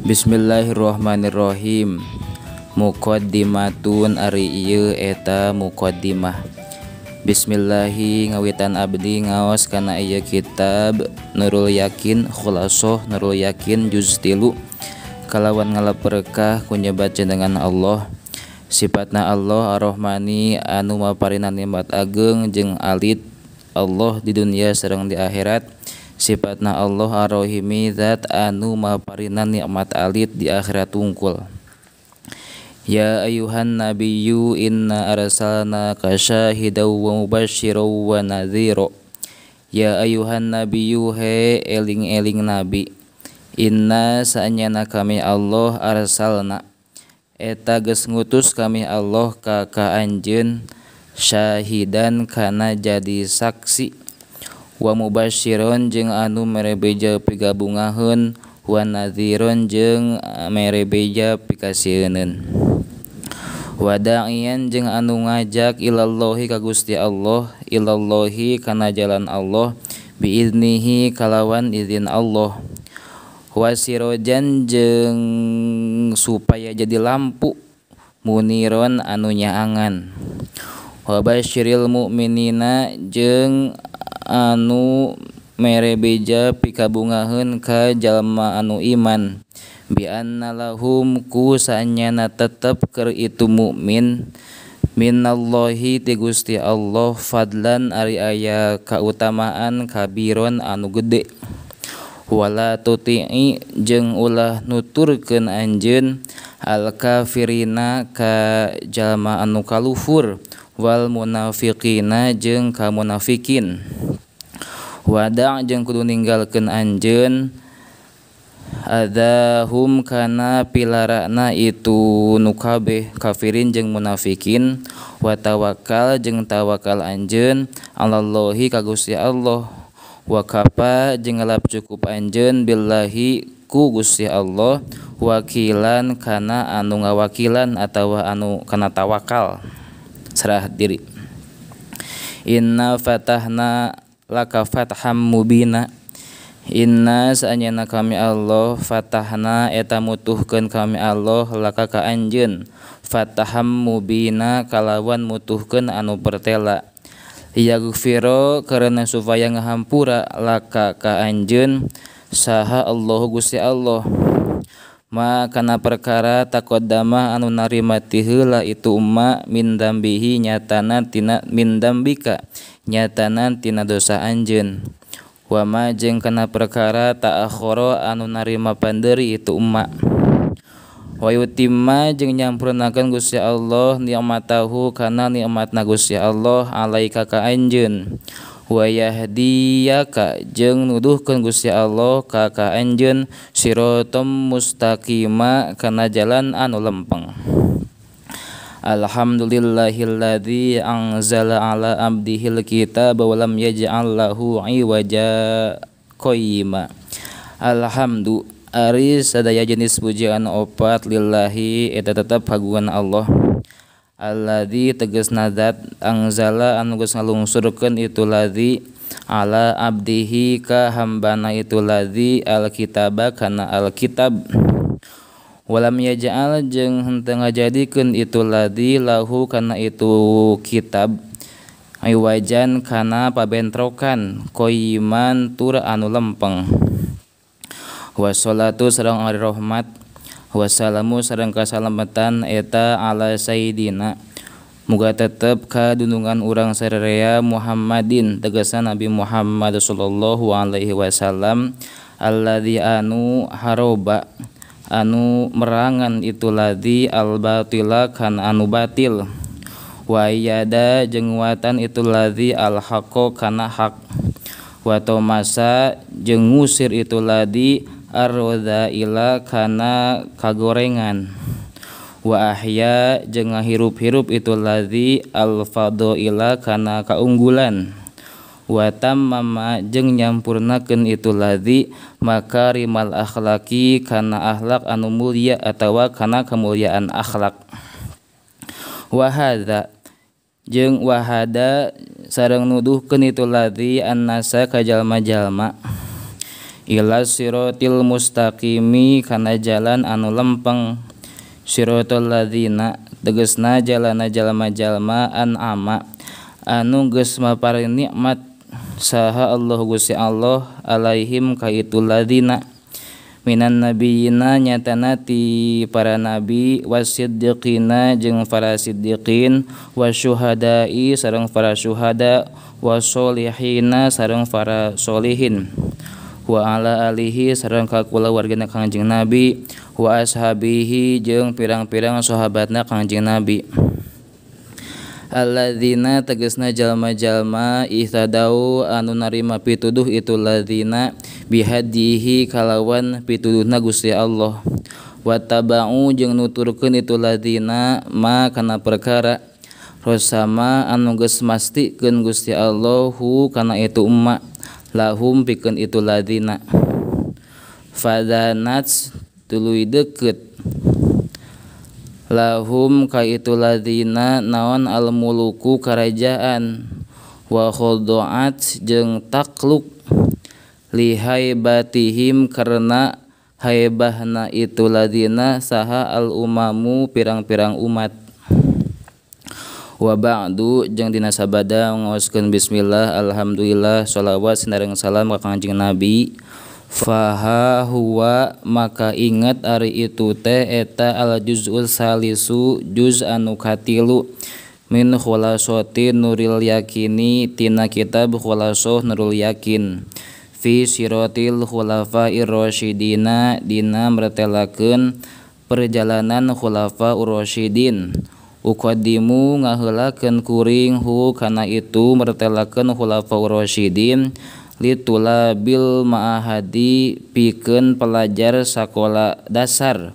Bismillahirrahmanirrahim. Muqaddimatun ari ieu eta muqaddimah. Bismillahi ngawitan abdi ngaos kana ieu kitab Nurul Yakin Khulasah Nurul Yakin juz 3 kalawan ngalap berkah ku nyebat jenengan Allah. Sifatna Allah Ar-Rahmani anu maparina nikmat ageng jeung alit Allah di dunia sareng di akhirat. Sifatna Allah Ar-Rahimi zat anu maparina nikmat alit di akhirat tungkul. Ya ayuhan nabiyyu inna arsalnaka syahidan wa mubasysyiran wa nadhira. Ya ayuhan nabiyyu he eling-eling nabi. Inna saanyana kami Allah arsalna eta geus ngutus kami Allah ka anjeun syahidan kana jadi saksi wa mubasyiron jeung anu mere beja pigabungaheun wa nadhiron jeung mere beja pikasieuneun wa da'iyan jeung anu ngajak ilallahi ka Gusti Allah ilallahi kana jalan Allah biiznihi kalawan izin Allah wa sirojan jeung supaya jadi lampu muniron anu nyaangan wa basyiril mukminina jeung anu mere beja pikabungaheun ka jalma anu iman bi anna lahum ku saanyana tetep keur itu mukmin minallahi ti Gusti Allah fadlan ari aya kautamaan kabiron anu gede wala tuti'i jeung ulah nuturkeun anjeun al kafirina ka jalma anu kalufur wal munafiqina jeung ka munafikin wada' jeung kudu ninggalkeun anjeun adahum kana pilarana itu nu kabeh kafirin jeung munafikin wa tawakkal jeung tawakal anjeun alallahi ka Gusti Allah wa kafa jeung ngalap cukup anjeun billahi ku Gusti Allah wakilan kana anu ngawakilan atawa anu kana tawakal serah diri. Inna fatahna laka fatham mubina. Inna saanyana kami Allah fatahna eta mutuhkeun kami Allah laka ka anjeun fataham mubina kalawan mutuhkeun anu pertela yaghfira karena supaya ngahampura laka ka anjeun saha Allahu Gusti Allah ma kana perkara taqaddama anu narima ti heula itu umma min dambihi nyatana tina min dambika nyatana tina dosa anjeun wa ma jeung kana perkara ta'akhara anu narima panderi itu umma wa yutimma jeung nyampurnakeun Gusti Allah nikmatahu kana nikmatna Gusti Allah alaika ka anjeun wa yahdiyaka jeung nuduhkeun Gusti Allah ka anjeun siratal mustaqima kana jalan anu lempeng. Alhamdulillahilladzi anzala ala abdihil kitaba wa lam yaj'al lahu iwaja qayyima. Alhamdu ari sadaya jenis pujian opat lillahi eta tetep kagungan Allah alladzi tegasna zat anzala anu geus ngalungsurkeun itu ladzi ala abdihi ka hambana itu ladzi alkitaba kana alkitab walam yaj'al jeung henteu ngajadikeun itu ladzi lahu kana itu kitab iwajan kana pabentrokan qayyiman tur anu lempeng. Wassalatu sareng ari rahmat wassalamu sareng kasalamatan eta ala sayidina muga tetep kadunungan urang sararea Muhammadin tegasna Nabi Muhammad sallallahu alaihi wasallam alladzi anu haroba anu merangan itu ladzi al batila kana anu batil wa yada jeung nguatan itu ladzi al haqqo kana hak wa tomasa jeung ngusir itu ladzi arrodzaila kana kagorengan wa ahya jeung ngahirup-hirup itu ladzi al fadhaila kana kaunggulan wa tammama jeung nyampurnakeun itu ladzi makarimal akhlaqi kana akhlak anu mulia atawa kana kemuliaan akhlak wa hadza jeung wahada sareng nuduhkeun itu ladzi annasa ka jalma-jalma Ila siratil mustaqimi kana jalan anu lempeng siratal ladzina tegasna jalana jalma-jalma an'ama anu geus maparin nikmat saha Allah Gusti Allah alaihim ka itu ladzina minan nabiyina nyatana ti para nabi wasiddiqina jeung para siddiqin wasyuhada'i sareng para syuhada wasolihina sareng para solihin wa ala alihi sareng ka kulawargana Kangjeng Nabi wa ashabihi jeung pirang-pirang sahabatna Kangjeng Nabi alladzina tegasna jalma-jalma ihtadau anu narima pituduh itu ladzina bihadihi kalawan pituduhna Gusti Allah wattaba'u jeung nuturkeun itu ladzina ma kana perkara rosama anu geus mastikeun Gusti Allahu kana itu umma lahum pikeun itu ladzina fadanat tuluy deukeut lahum ka itu ladzina naon al muluku karajaan wa khudu'at jeung takluk lihaibatihim karena haibahna itu ladzina saha al umamu pirang-pirang umat wa ba'du jeung dina sabada ngaoskeun bismillah alhamdulillah shalawat sinareng salam ka Kangjeng Nabi faha huwa maka ingat ari itu teh eta al juz'ul salisu juz anu katilu min khulasati nuril yakini tina kitab khulasah nurul yakin fi siratil khulafair rasyidina dina mertelakeun perjalanan khulafaur rasyidin uqaddimu ngaheulakeun kuring hu kana itu mertelakeun khulafaur rasyidin litulabil ma'ahadi pikeun pelajar sakola dasar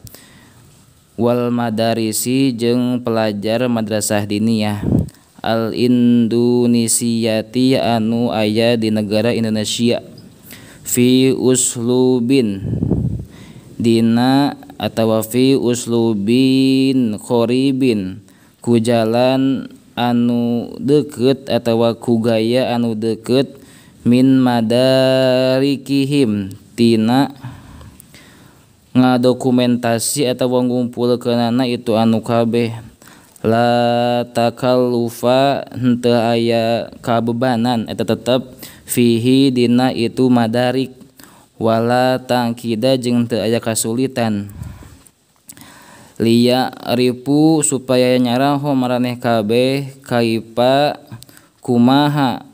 wal madarisi jeung pelajar madrasah diniyah al indonesiati anu aya di negara Indonesia fi uslubin dina atawa fi uslubin qoribin ku jalan anu deukeut atawa ku gaya anu deukeut min madarikihim tina ngadokumentasi atawa ngumpulkeunana itu anu kabeh la takallufa henteu aya kabebanan eta tetep fihi dina itu madarik wala tangkida jeung teu aya kasulitan liya ripu supaya nyaraho maraneh kabeh kaipa kumaha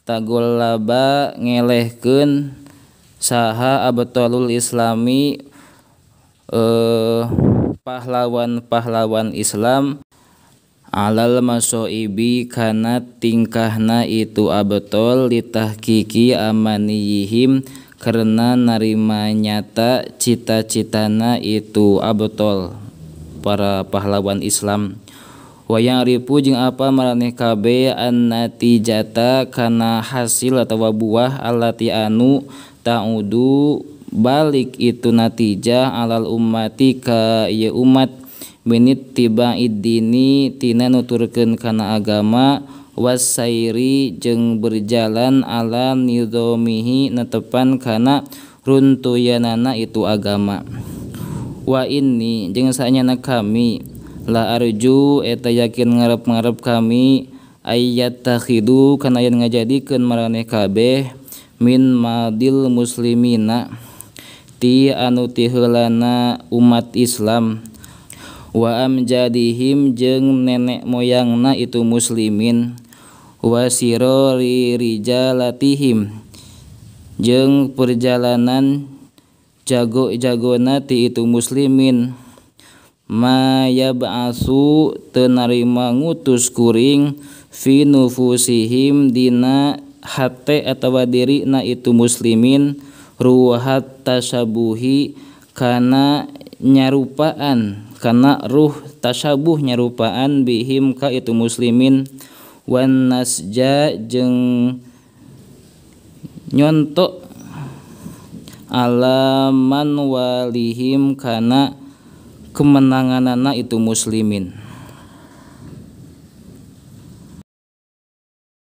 tagolaba ngelehkeun saha abtalul islami pahlawan-pahlawan Islam alal masoibi kana tingkahna itu abtol litahqiqi amaniyihim karena narima nyata cita-citana itu abtol para pahlawan Islam wayang ripu jeung apa maraneh kabeh annatijata kana hasil atawa buah allati anu ta'udu balik itu natijah alal ummati ka ieu umat minit tiba'id dini tina nuturkeun kana agama wasairi jeung berjalan ala nidhamihi netepan kana runtuyanana itu agama wa inni jeung saenyana kami la arju eta yakin ngarep-ngarep kami ayat takhidu kana yen ngajadikeun maraneh kabeh min madil muslimina ti anu ti heulana umat Islam wa amjadihim jeung nenek moyangna itu muslimin wa sirori rijalatihim jeung perjalanan jago-jagona ti itu muslimin ma yab'asu teu narima ngutus kuring fi nufusihim dina hate atawa dirina itu muslimin ruhat tasabuhi kana nyarupaan kana ruh tasabuh nyarupaan bihim ka itu muslimin wan nasja jeung nyontok alaman walihim kana kemenanganana itu muslimin.